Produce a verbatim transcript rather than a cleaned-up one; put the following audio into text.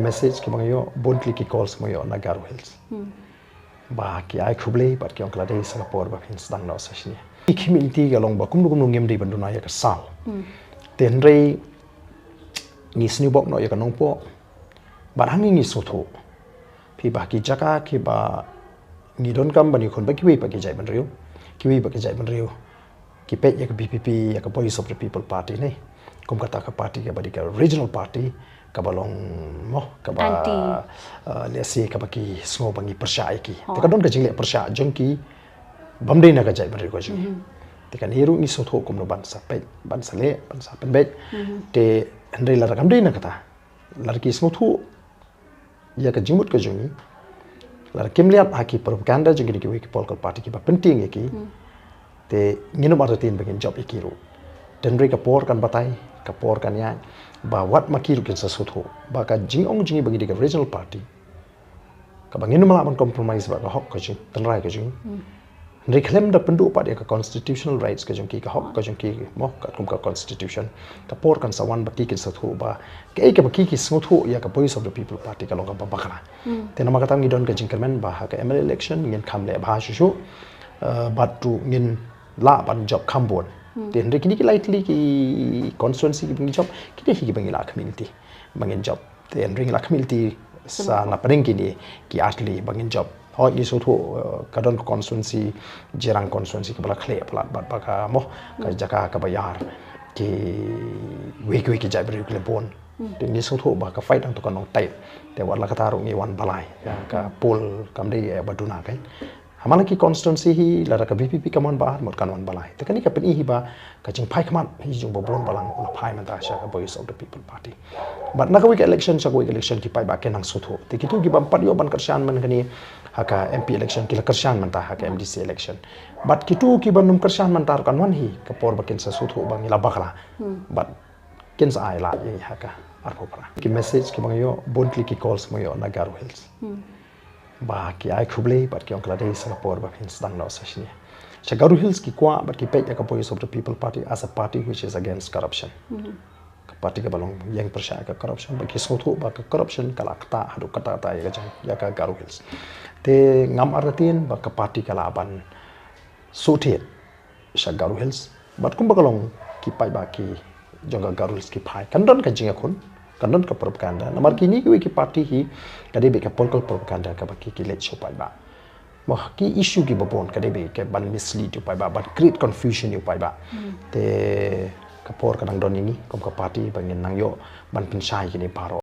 Message kiba nga ïoh, bun tylli ki calls ba nga ïoh na Garo Hills. Ba ki ai khublei bad ki ong ka la dei sa ka por ba phin sdang noh sa shane. Ki khmih lynti ka long ba kumno kumno ngim dei ban duna ïa ka sal. Te hynrei ngi sniewbok noh ïa ka Nongpoh. Bad hangne ngi sngewthuh. Phi ba ki jaka kiba ngi donkam ban ïakhun bad kiwei pat ki jaitbynriew. Kiwei pat ki jaitbynriew ki peit ïa ka V P P, ïa ka Voice of the People Party ne. Kum kata ka party kaba dei ka regional party, kaba long mo, kaba, anti, uh, lehse kaba ki sngew ba ngi pyrshah ïa ki. Te ka don ka jingleh pyrshah jong ki bym dei na ka jaitbynriew ka jong ngi. Te kane ruh ngi sngewthuh kumno ban sa peit, ban sa leh, ban sa pynbeit. Te hynrei lada kam dei na kata, lada ki sngewthuh ïa ka jingmut ka jong ngi, lada kim leit ha ki propaganda jong kine kiwei ki political party kiba pyntieng ïa ki, te ngin ym artatien ba ngin jop ïa ki ruh. Te hynrei ka por kan batai, ka por kan ïaid, ba wat ma ki ruh kin sa sngewthuh ba ka jingong jong ngi ba ngi dei ka regional party, kaba ngin ym lah ban compromise bad ka hok ka jong, tynrai ka jong ngi. Hynrei khlem da pynduh pat ïa ka constitutional rights ka jong ki, ka hok ka jong ki, mo, katkum ka constitution, ka por kan sa wan ba ki kin sngewthuh ba kaei kaba ki ki sngewthuh ïa ka Voice of the People Party ka long kaba bakla. Te namar kata ngi don ka jingkyrmen ba ha ka M L A election ngin kham leh bha shuh shuh, uh, bad ruh ngin lah ban jop kham bun. Te hynrei kine ki lai tylli ki constituency kiba ngi jop, kine hi kiba ngi la khmih lynti ba ngin jop. Te hynrei ngi la khmih lynti sa na pdeng kine ki ar tylli ba ngin jop. Hooid ngi sngewthuh, uh, ka don ka constituency, Jirang constituency kaba la khleh palat bad ba ka mo, ka jaka kaba ïar kiwei kiwei ki jaitbynriew ki la bun. Te ngi sngewthuh ba ka fight hangto kan long tight. Te wat la kata ruh ngi wan ba lai ïa ka poll, kam dei ïa ba duna kein. Ha man la ki constituency hi lada ka V P P kam wan ba ar, mut kan wan ba lai. Te kane ka pyni hi ba ka jingphai khmat hi jong ba bun balang u la phai mynta sha ka Voice of the People Party. Bad na kawei ka election sha kawei ka election ki paidbah ki nang sngewthuh. Te kito kiba ym pat ïoh ban kyrshan man kane ha ka M P election ki la kyrshan mynta ha ka M D C election. Bad kito kiba ym kyrshan mynta ruh kan wan hi ka por ba kin sa sngewthuh ba ngi la bakla. Bad kin sa ai lad ïa ngi ha ka arphew phra. Ki message kiba nga ïoh, bun tylli ki calls ba nga ïoh na Garo Hills. Ba ki ai khublei bad ki ong ka la dei sa ka por ba phin sdang noh sa shane. Sha Garo Hills ki kwah bad ki peit ïa ka Voice of the People Party as a party which is against corruption. Ka party kaba long ïeng pyrshah ïa ka corruption, ba ki sngewthuh ba ka corruption ka la ktah haduh katta katta ïa ka jong, ïa ka Garo Hills. Te ngam artatien ba ka party ka lah ban shu thied sha Garo Hills. Bad kumba ka long ki paidbah ki jong ka Garo Hills ki phai. Kan don ka jingïakhun, kan don ka propaganda. Namar kine kiwei ki party hi ka dei beit ka political propaganda kaba ki, ki leit sha u paidbah. Mo, ki issue kiba bun ka dei beit ka ban mislead ïa u paidbah, ban create confusion ïa u paidbah. Te ka por ka dang don ïa ngi kum ka party ba ngin nang ïoh ban pynshai kine baroh.